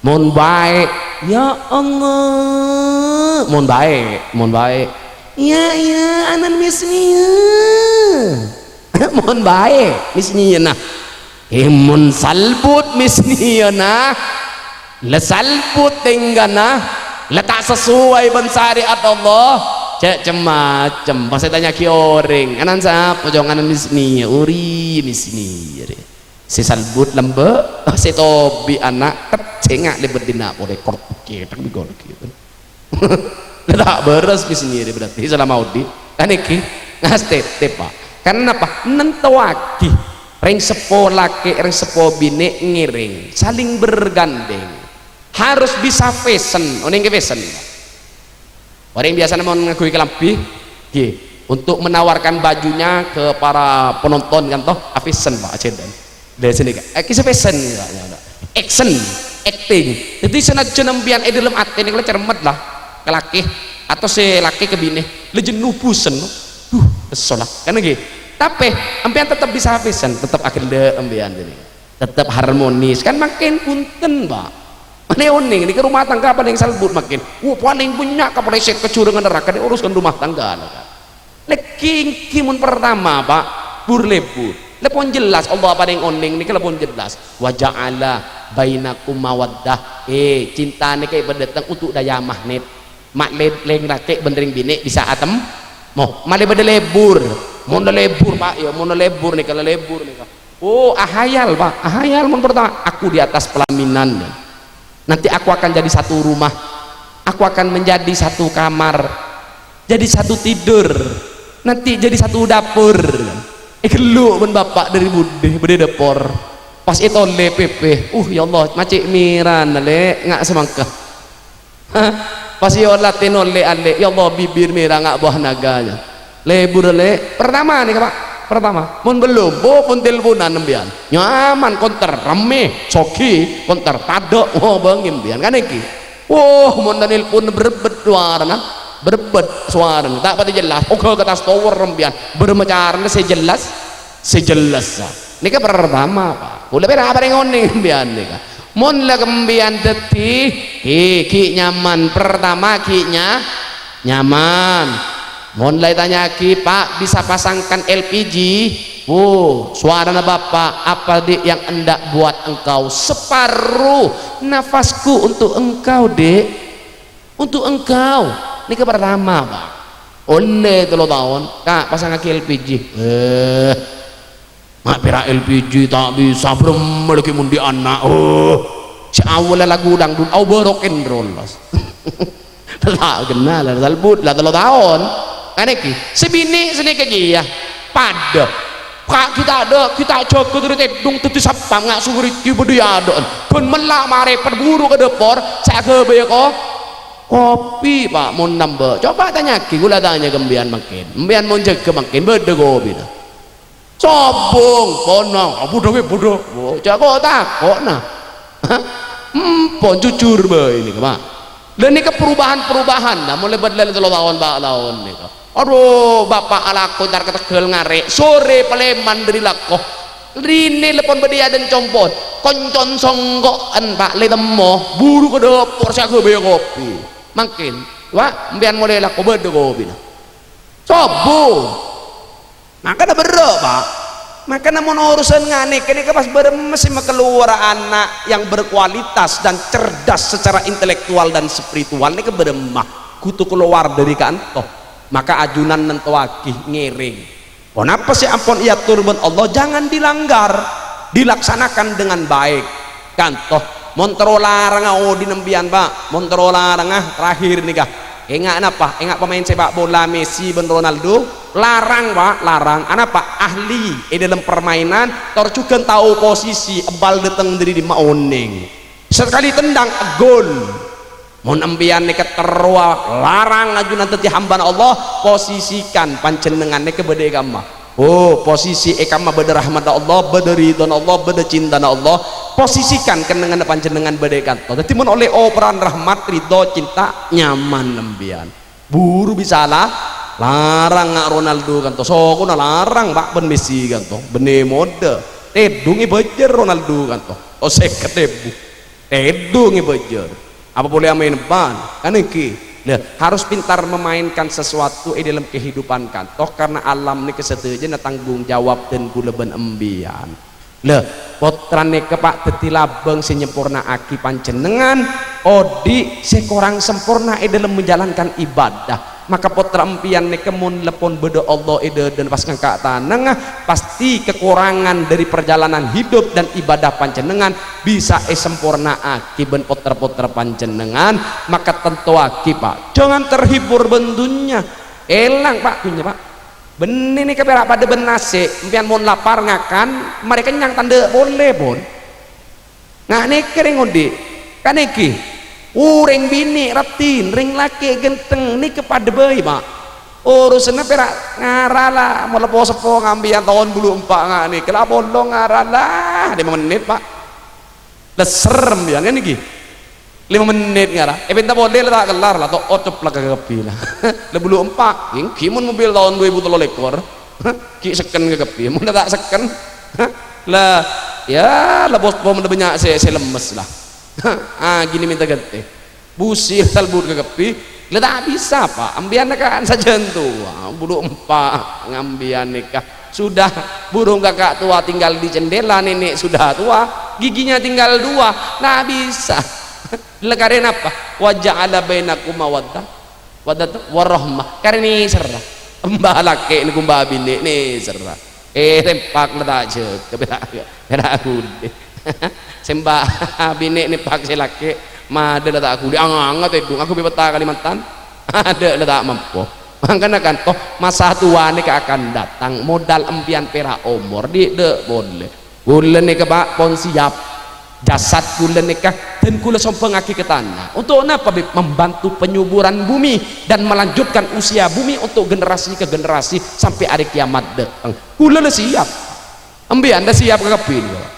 "Mon baik." "Ya Allah." "Mon baik, mon baik." "Iyâ, iyâ, ana'na Misniya." "Mon baik, Misniyana." "Eh, mon salbut Misniyana." La salbut tèngghâna, la ta' sesuai bân syariat Allah. Cè' cem-macem. Pas ètanya'aghi orèng, "Ana'na sapa, Cong?" "Ana'na Misniya." "Ori Misniya, rè." Sè salbut lambâ', sè tobi' ana', kècèngnga lèbât dinna' polè, kor-, cèthèk bi' gol gitu. La ta' bârâs Misniya rè berarti salama odi'. Kan ènggi, ngastètè, Pa'. Karena apa? Nantowaghi. Rèng seppo lakè', rèng seppo binè' ngèrèng, saling bergandeng. Harus bisa fashion, onèng ka fashion. Orèng biyasana mon ngangghuy kalambhi, ngghi, untuk menawarkan bajunya ke para penonton kan toh, a-fashion, Pa', ajhâdhân. Lah, sini, Kak. Ènggi fashion, ya, ya, ya. Action, acting. Dhâddhi, sanajjhân embiyan è dhâlem atè nèko la cermet la, ka lakè, atau sè lakè ka binè, la jennu busen, no. Duh, kesel la. Kan ngghi. Tapè, embiyan tetep bisa fashion, tetep aghellâ' embiyan, jârèya. Tetep harmonis. Kan mangkèn bhunten, Pa'. Malè onèng, nèka rumah tangga palèng salbut mangkèn. Wah, palèng bânnya' kapalèsèt ka jhurângnga naraka, nèka urusan rumah tangga, la, Kak. Lagghi' ènggi mon partama, Pa', bur-lebur. La pon jelas Allah palèng onèng nèka la pon jelas. "Wa ja'ala bainakum mawaddah." Eh, cinta nèka èpadâteng untuk daya magnet. Ma' lè-, lèng lakè' bân rèng binè' bisa atem-, mo, malè bâdâ lebur. Mon la lebur, Pa', ya, mon la lebur nèka, la lebur nèka. Oh, ahayal, Pa'. Ahayal mon partama, "Aku di atas pelaminan." Nanti aku akan jadi satu rumah. Aku akan menjadi satu kamar. Jadi satu tidur. Nanti jadi satu dapur. Èghellu' bân bapa' dâri budi, bâdâ dâpor. Pas ètolè pèpè, uh, ya Allah, ma' cè' mèrana, Lè', nga' samangka. Hah? Pas èolatè nolè, Alè', ya Allah, bibir mèra nga' buah naga, ya. Lebur, Lè'. Pertama nèka, Pa'. Pertama. Mon bellum, oh, pon telponan embiyan. Nyaman, konter rammè, soghi, konter tadâ', oh, bângè embiyan. Kan ènggi. Woh, mon tanelpon berebbet sowarana, berebbet sowarana, ta' patè jelas. Oghâ ka attas tower embiyan, bârâmma carana sè jelas, sè jelas. Nèka pertama, Pa'. Kaulâ pèra' parèng onèng embiyan nèka. Mon la embiyan dhâddhi, ghi', ghi' nyaman. Pertama ghi' nya-, nyaman. Mon la ètanya'aghi, "Pak, bisa pasangkan L P G?" "Oh, sowarana Bapa', apa, Dek, yang hendak buat engkau?" "Separuh nafasku untuk engkau, Dek. Untuk engkau." Nèka pertama, Pak. Ollè tello taon, "Ka', pasangaghi L P G." "Eh, ma' pèra' L P G ta' bisa, bârâmma laghi mon andi' ana'." Oh, sè awwalla lagu dangdut, aobâ rock and roll, Mas. Ta' kenal, la salbut, la tello taon. Kan ènggi, sè binè' sanèka kèya padâ. Ka' ghi' ta' dâ', ghi' ta' jâgâ dâri tèdung dhâddhi satpam, nga' soghi rènggi bâdâ è adâ'ân. Bân mella' marè pèrburu ka dâpor, sè aghâbâyâ ko-, kopi, Pak, mon nambâ. Coba tanya'aghi, kaulâ tanya ka embiyan mangkèn. Embiyan mon jâgâ mangkèn, bâdâ kopina. Sobung, ponang, abudhâ wè budhâ. Wo, jhâ' ko-, tako'na. Hah? Empon, jujur bhâi nèka, Pak. Lah nèka perubahan-perubahan, nah, molaè bâdâ tello taon, pa' taon nèka. Adhu, Bapa' alako entar ka teggâl ngarè', sorè palèman dâri lako. Rèna la pon bâdâ è adâ'na compo'na, koncon songko'an, Pak, la ètemmo, buru ka dâpor sè aghâbâyâ kopi. Mangkèn, Pak, empiyan molaè lako bâdâ kopina. Sobung. Mangkana berrâ', Pak. Maka namon urusan nganèka nèka pas bârâmma sè makalowara ana' yang berkualitas dan cerdas secara intelektual dan spiritual nèka bârâmma? Kudu kalowar dâri kanto. Maka ajunan nantowaghi ngèrèng. Ponapa sè ampon èator bân Allah, jangan dilanggar, dilaksanakan dengan baik. Kanto, mon terro larangnga odi' nembiyân, Pa', mon terro larangnga, terakhir nèka. Enga' napa? Enga' pemain sepak bola Messi bân Ronaldo, larang, Pa', larang. Anapa? Ahli è dâlem permainan, tor jhughân tao posisi, bal dâteng dâri dimma onèng. Sekali tendang, gol. Mon empèyan nèka terro larang ajunan dâddhi hambana Allah, posisikan panjhennengngan nèka bâdâ è kamma. Oh, posisi è kamma bâdâ rahmatta Allah, bâdâ ridhona Allah, bâdâ cintana Allah. Posisikan kennengnganna panjhennengngan bâdâ è kanto. Dâddhi mon ollè operan rahmat, ridho, cinta, nyaman empèyan. Buru bisa la-, larang nga' Ronaldo kanto. Sokona larang, Pa', bân Messi kanto. Bânnè modâ. Tèdung èbâjâr Ronaldo kanto. Oh, sèket èbu. Tèdung èbâjâr. Apa polè amaèn bân? Kan ènggi. Lah, harus pintar memainkan sesuatu è dâlem kehidupan kanto, karena alam nèka sadhâjâna tanggung jawab dân kaulâ bân empèyan. Lah, pottra nèka, Pa', dâddhi labâng sè nyemporna'aghi panjhennengngan, odi' sè korang semporna è dâlem menjalankan ibadah. Maka pottra empèyan nèka mon la pon bâdâ Allah è dâdâna pas ngangka' tanangnga, pasti kakorangan dâri parjalanan hidup dan ibadah panjhennengngan bisa èsemporna'aghi bân pottra-pottra panjhennengngan, maka tantoaghi, Pa', jangan terhibur bân dhunnya. Èlang, Pa', dhunnya, Pa'. Bânnè nèka pèra' padâ bân nasè', empèyan mon lapar ngakan, marè kennyang tandhâ' polè, pon. Nga' nèka rèng odi', kan ènggi, orèng binè' raddhin, rèng lakè' ghântheng, nèka padâ bhâi, Pa'. Urusanna pèra' ngara la, mola po-seppo ngambiyân taon bulu empa' nga' nèka, la apolong ngara la, lèma mennit, Pa'. Lèsser empèyan, kan ènggi? Lèma mennit ngara. Èpènta polè la ta' kellar, la to' ocoplek ka kabbhi la. La bulu empa', ènggi mon mobil taon dhu èbu tello lèkor. Ghi' sekken ka kabbhi, mon la ta' sekken. La, ya, la bos-, pon la bânnya' sè, sè lemmes la. Ah, ghi' mènta ghântè. Busi talbut ka kabbhi, la ta' bisa, Pa'. Empèyan nèka sajân towa, bulu empa' ngambiyân nèka. Sudah, burung kakak tua tinggal di jendela, nenek sudah tua, giginya tinggal dua, nggak bisa. La karè napa? Wa ja'ala bainakum mawaddah, mawaddah warahmah. Karè nèserra. Emba lakè' nèko emba binè' nèserra. Eh, tempak la ta' jâgâ, pèra', pèra' ghuli. Sè emba binè' nèpak sè lakè', madâ la ta' ghuli. Anganget èdung, aku bi' petta Kalimantan. Adâ' la ta' mampo. Mangkana kanto, masa tua nèka akan datang, modal empèyan pèra' omor, dhi', dâ' polè. Kaulâ nèka, Pa', pon siap. Jasad kaulâ nèka, dân kaulâ sombhângaghi ka tana. Untuk napa, Bib? Membantu penyuburan bumi dan melanjutkan usia bumi untuk generasi ke generasi sampai hari kiamat datang. Kaulâ la siap. Empèyan la siap kabbhi nèka, Pa'.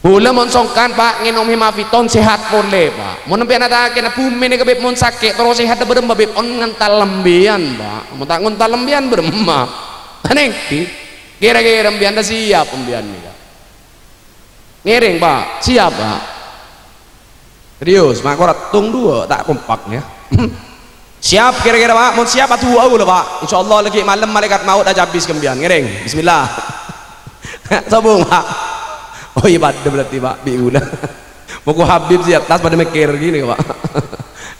Kaulâ mon songkan, Pa', ngènom hemaviton, sehat polè, Pa'. Mon empèyan ata'akèna bhumè nèka, Bib, mon sakè', terro sehat bârâmma, Bib? On ngantal empèyan, Pa'. Mon ta' ngontal empèyan, bârâmma? Anènggi. Kèra-kèra empèyan la siap empèyan nèka? Ngèrèng, Pa'. Siap, Pa'. Serius, ma' kora tong duwâ' ta' kompak, ya. Siap kèra-kèra, Pa'? Mon siap, adu'a kaulâ, Pa'. Insyaallah, la ghi' malem malaèkat maut acabis ka empèyan. Ngèrèng. Bismillah. Sobung, Pa'. Oh, iyâ, padâ berarti, Pa', bi' kaulâ. Moko Habib sè attas padâ mèkkèr gini, Pa'.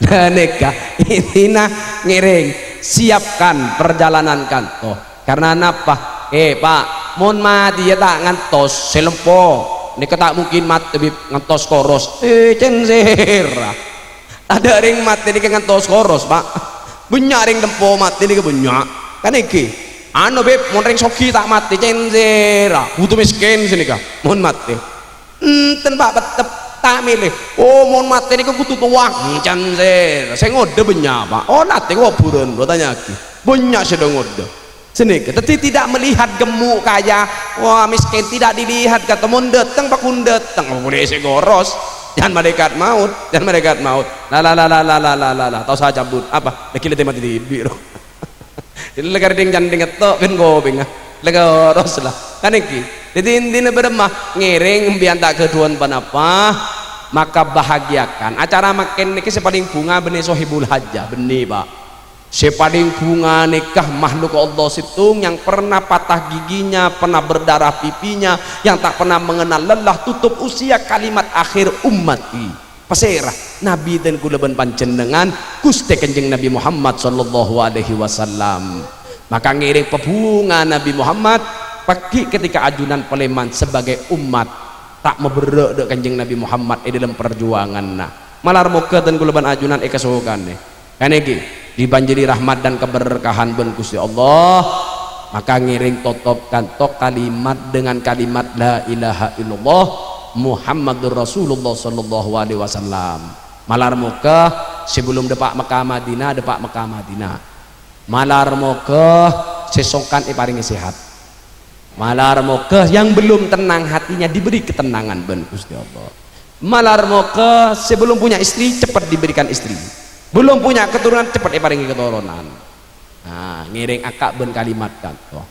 Nah, nèka, intina ngèrèng. Siapkan perjalanan kanto. Karena napa? Eh, Pa', mon matèya ta' ngantos sè lempo, nèka ta' mungkin matè, Bib, ngantos koros. Eh, cènsèra. Tadâ' rèng matè nèka ngantos koros, Pa'. Bânnya' rèng lempo matè nèka bânnya'. Kan ènggi? Anu, Bib, mon rèng soghi ta' matè, cènsèra. Buto mèskèn sè nèka, mon matè. Enten, Pa', pettep ta' mèlè. Oh, mon matè nèka kodhu towa. Encan sè, sè ngodâ bânnya', Pa'. Oh, natè kobhurân, lo tanya'aghi. Bânnya' sè dâ' ngodâ. Sanèka, dâddhi tidak melihat gemuk kaya, wah, miskin, tidak dilihat, kata mon dâteng, pakon dâteng. Oh, polè sè ngoros. Jân malaèkat maut, jân malaèkat maut. La, la, la, la. Ta' osa cabut. Apa? Lagi lè matè dhibi', ro. Lè karding candhing ngetto', bân kopèngnga. Lè koros la. Kan ènggi. Dâddhi intina bârâmma, ngèrèng empèyan ta' ghâdhuwân ponapa, maka bahagiakan. Acara mangkèn nèka sè palèng bhunga bânnè sohibul hajah, bânnè, Pa'. Sè palèng bhunga nèka makhluk Allah sèttong yang pernah patah giginya, pernah berdarah pipinya, yang tak pernah mengenal lelah, tutup usia kalimat akhir ummati. Pasèra? Nabi dân kaulâ bân panjhennengngan, Ghustè Kanjeng Nabi Muhammad sallallahu alaihi wasallam. Maka ngèrèng pabhunga Nabi Muhammad, paghi' ketika ajunan palèman sebagai umat, ta' maberrâ' dâ' Kanjeng Nabi Muhammad è dâlem parjuwanganna. Malar moghâ dân kaulâ bân ajunan èkasokanè. Kan èngghi, dibanjiri rahmat dan keberkahan bân Ghustè Allah, maka ngèrèng totop kanto kalimat dengan kalimat la ilaha illallah Muhammadur Rasulullah sallallahu alaihi wasallam. Malar moghâ sè bellum dâpa' Mekkah Madinah, dâpa' Mekkah Madinah. Malar moghâ sè songkan èparèngè sehat. Malar moghâ yang belum tenang hatinya diberi ketenangan bân Ghustè Allah. Malar moghâ sè belum punya istri cepet diberikan istri. Belum punya keturunan cepet èparèngè keturunan. Nah, ngèrèng angka' bân kalimat kanto.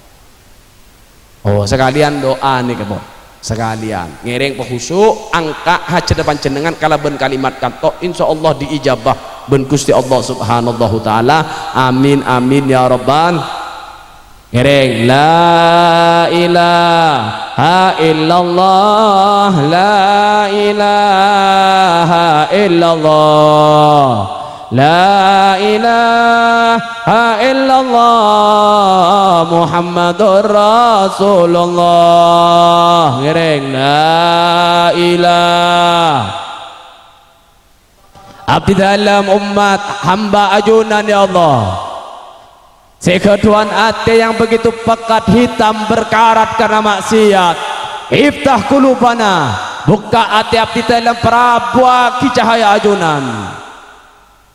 Oh, sakalian doa nèka, Bu. Sakalian. Ngèrèng pahusu', angka' hajhâddhâ panjhennengngan kalabân kalimat kanto, insyaallah diijabah bân Ghustè Allah Subhanahu wa Ta'ala. Amin, amin, ya Rabbal. Ngèrèng, la ilaha illallah, la ilaha illallah, la ilaha illallah Muhammadur Rasulullah. Ngèrèng, la ilaha. Abdidalem ommat hamba ajunan, ya Allah, sè ghâdhuwân atè yang begitu pekat, hitam, berkarat karena maksiat. Iftah qulubana, bukka' atè abdidalem, parabhuwaghi cahaya ajunan.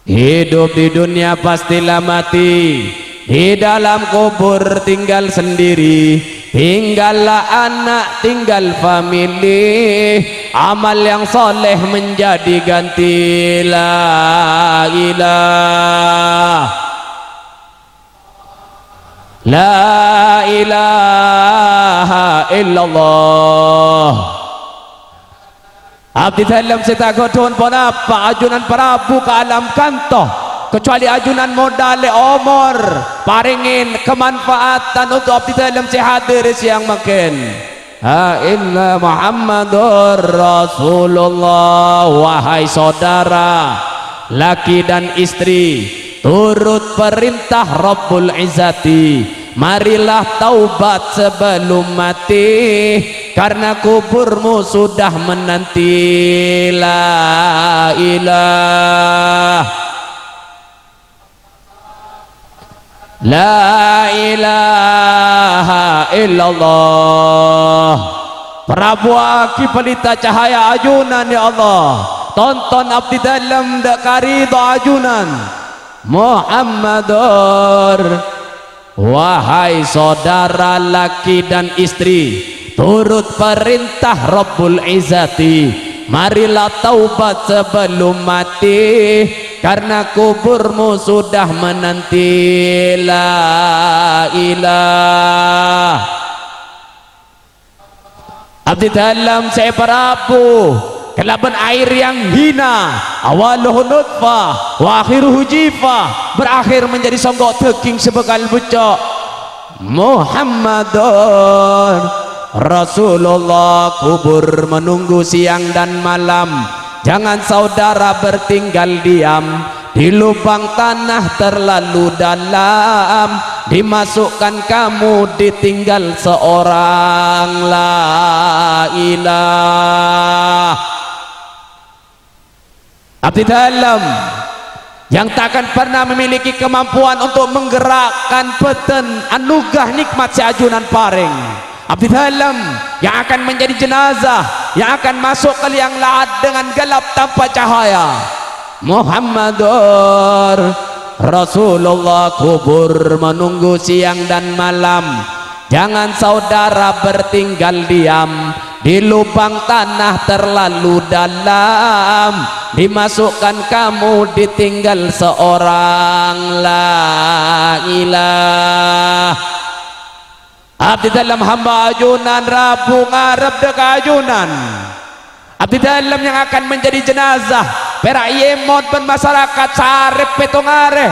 Hidup di dunia pastilah mati, di dalam kubur tinggal sendiri, tinggallah anak, tinggal famili, amal yang soleh menjadi ganti. La ilah, la ilaha illallah. Abdidalem sè ta' ghâdhuwân ponapa ajunan parabhu ka alam kanto, kecuali ajunan modalè omor, parèngè kamanfaatan untuk abdidalem sè hadir è sèyang mangkèn. La ilaha Muhammadur Rasulullah, wahai saudara, laki dan istri, turut perintah Rabbul Izzati, marilah taubat sebelum mati, karena kuburmu sudah menanti. La ilah, la ilaha illallah. Parabhuwaghi pelita cahaya ajunan, ya Allah. Tonton abdidalem dâ' karidho ajunan. Muhammadur. Wahai saudara laki dan istri, turut perintah Rabbul Izzati. Marilah taubat sebelum mati, karena kuburmu sudah menanti. La ilah. Abdidalem sè èparabhu kalabân air yang hina, awaluhu nutfah, wa akhiruhu jifah, berakhir menjadi songko' daging sè bhâkal bucco'. Muhammadur Rasulullah, kubur menunggu siang dan malam. Jangan saudara bertinggal diam. Di lubang tanah terlalu dalam, dimasukkan kamu ditinggal seorang. La ilah. Abdidalem yang tak akan pernah memiliki kemampuan untuk menggerakkan bhâdhân, anugerah nikmat sè ajunan parèng. Abdidalem yang akan menjadi jenazah, yang akan masuk ke liang lahat dengan gelap tanpa cahaya. Muhammadur Rasulullah, kubur menunggu siang dan malam. Jangan saudara bertinggal diam di lubang tanah terlalu dalam. Dimasukkan kamu ditinggal seorang. La ilah. Abdidalem hamba ajunan rabu ngarep dâ' ka ajunan. Abdidalem yang akan menjadi jenazah, pèra' èyemot bân masyarakat sarè pètto arè.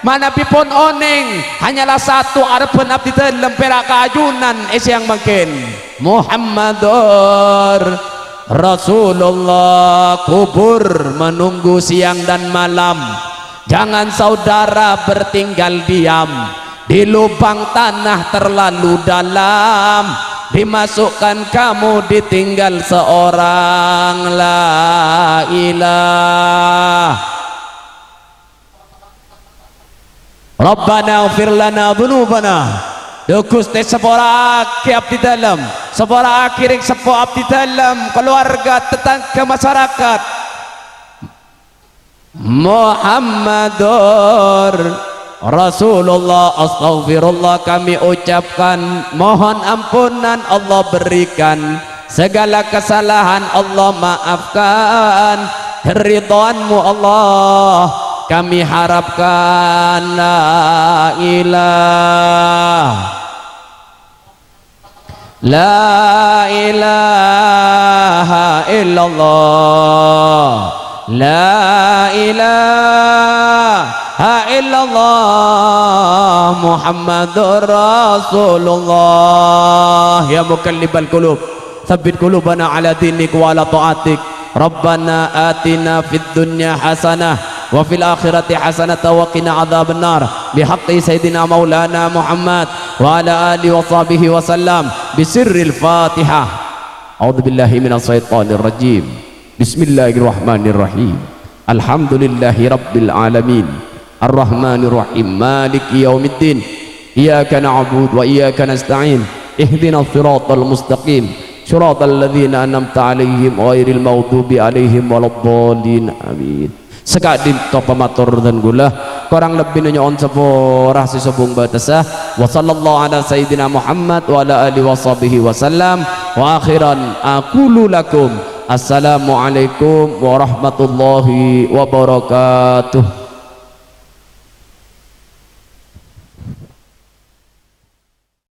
Manabi pon onèng, hanyalah satu arebbhân abdidhâlem pèra' kaajunan è sèyang mangkèn. Muhammadur Rasulullah, kubur menunggu siang dan malam. Jangan saudara bertinggal diam di lubang tanah terlalu dalam. Dimasukkan kamu ditinggal seorang. La ilaha Rabbana ighfir lana dzunubana. Dhu Ghustè, saporaaghi abdidhâlem, saporaaghi rèng seppo abdidhâlem, kalowarga, tatangghâ, masyarakat. Muhammadur Rasulullah, astaghfirullah kami ucapkan, mohon ampunan Allah berikan. Segala kesalahan Allah maafkan, keridhoanmu Allah kami harapkan. La ilah, la ilaha illallah, la ilaha illallah Muhammadur Rasulullah. Ya muqallibal qulub, tsabbit qulubana ala dinik wa ala ta'atik. Rabbana atina fid dunya hasanah wa fil akhirati hasanah wa qina adzabannar. Bihaqqi Sayyidina Maulana Muhammad wa ala alihi wa sahbihi wa sallam. Bisirril Fatihah. A'udzubillahi minasyaitonir rajim. Bismillahirrahmanirrahim. Alhamdulillahi rabbil alamin. Arrahmanirrahim. Maliki yaumiddin. Iyyaka na'budu wa iyyaka nasta'in. Ihdinas siratal mustaqim. Siratal ladzina an'amta 'alaihim ghairil maghdubi 'alaihim waladdallin. Amin. Saka'dinto pamator dhân kaulâ, korang lebbina nyo'on sapora sè sobung bâtessa. Wa sallallahu ala sayyidina Muhammad wa ala alihi wa sahbihi wa sallam. Wa akhiran aqulu lakum, assalamualaikum warahmatullahi wabarakatuh.